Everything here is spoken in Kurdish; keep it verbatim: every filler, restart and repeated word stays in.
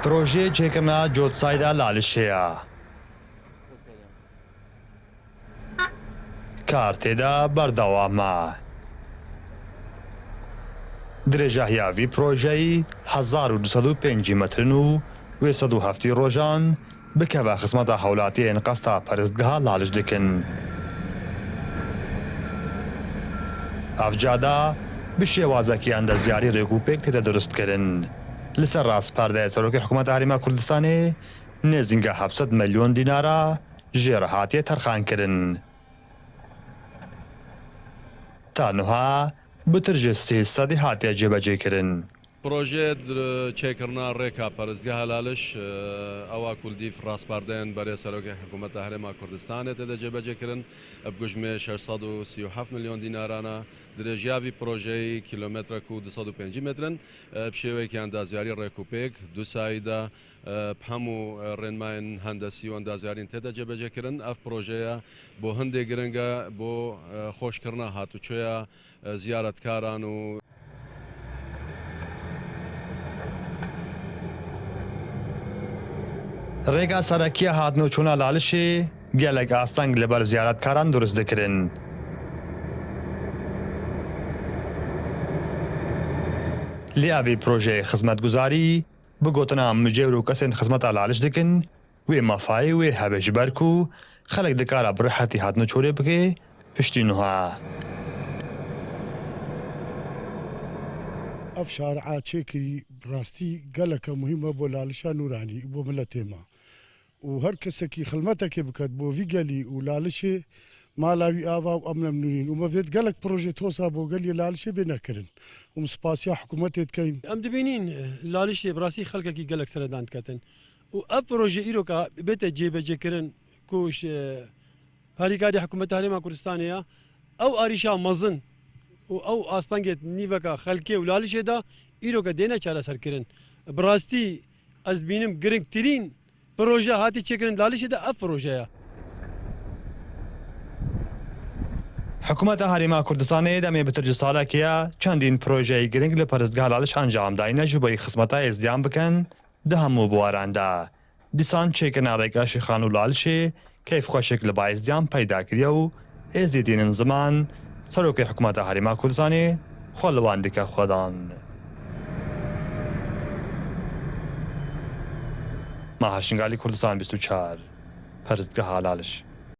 Projeyê çêkirina codsayda Lalişê ye. Kar tê de berdewam e. Dirêjahiya vî projeyî hezar û du sed û pêncî metrin û wê sed û heftî rojan bikeve xizmeta hewlatiyên qesta perestgeha Laliş dikin. Ev cade bi şêwazekî endezyarî rêk û pêk tête durustkirin. Li ser rastperdeyê Serokê Hikûmeta Herêma Kurdistanê nêzînga heft sed milyon dînara jê re hatiye terxankirin. Ta niha bitir ji sê sedî hatiye cêbecêkirin. Proje dir-, çêkirina rêka perestgeha Laliş, e, ewa ku li dîv rastperdeyên berê Serokê Hikûmeta Herêma Kurdistanê tê de cêbecêkirin, bi gujmê şeş sed û sî û heft milyon dînaran e. Dirêjiya vî projeyî kîlometrek û du sed û pêncî metr in, e, bi şêweyekî endazyarî rêk û pêk du sayî de, e, bi hemû, e, rênmayên hendesî û endazyarîn tê de cêbecêkirin. Ev projeya bo hindê giring e, bo, e, xweşkirina hatûçoya, e, ziyaretkaran û Rêka serekiya hatnûçûna Lalişê gelek asteng li ber ziyaretkaran durust dikirin. Lê ev ê projeyê xizmetguzarî, bi gotina mijêwir û kesên xizmeta Laliş dikin, wê mafayê wê hebe, ji ber ku xelk dikara bi rihetî hatnûçûnê bike piştî niha. Ev şaria çêkirî rastî geleke muhîm e bo Lalişa Nûranî û bo miletê me. Û her kesekî xilmetekê biket bo vî gelî û Lalişê, mala wî ava û em memnûn in. Û me vêt gelek proje tosa bo geliyê Lalişê bê nekirin. Û em spasiya hikûmetê dikeyn. Em dibînîn, e, Lalişê bi rastî xelkekî gelek seredan diketin. Û ev proje îroka bête cêbecêkirin ku ji, e, Herîkarî Hikûmeta Herêma Kurdistanê ya, ew arîşa mezin û ew astengê nîveka xelkê û Lalişê de îroke dêne çareserkirin. Bi rastî ez dibînim giringtirîn proje hatî çêkirin Lalişê de ev proje ye. Hikûmeta Herêma Kurdistanê demê bitir ji salekê ye çendîn projeyê giring li perestgeha Laliş encam dayne ji bo xizmeta êzdiyan bikin di hemû biwaran de. Dîsan çêkirina rêka Şêxan û Lalişê keyfxweşik li ba êzdiyan peyda kiriye û êzdî tînin ziman, Serokê Hikûmeta Herêma Kurdistanê xwe li wan dike xwedan. Mahir Şingalî, Kurdistan bîst û çar, Perestgeha Laliş.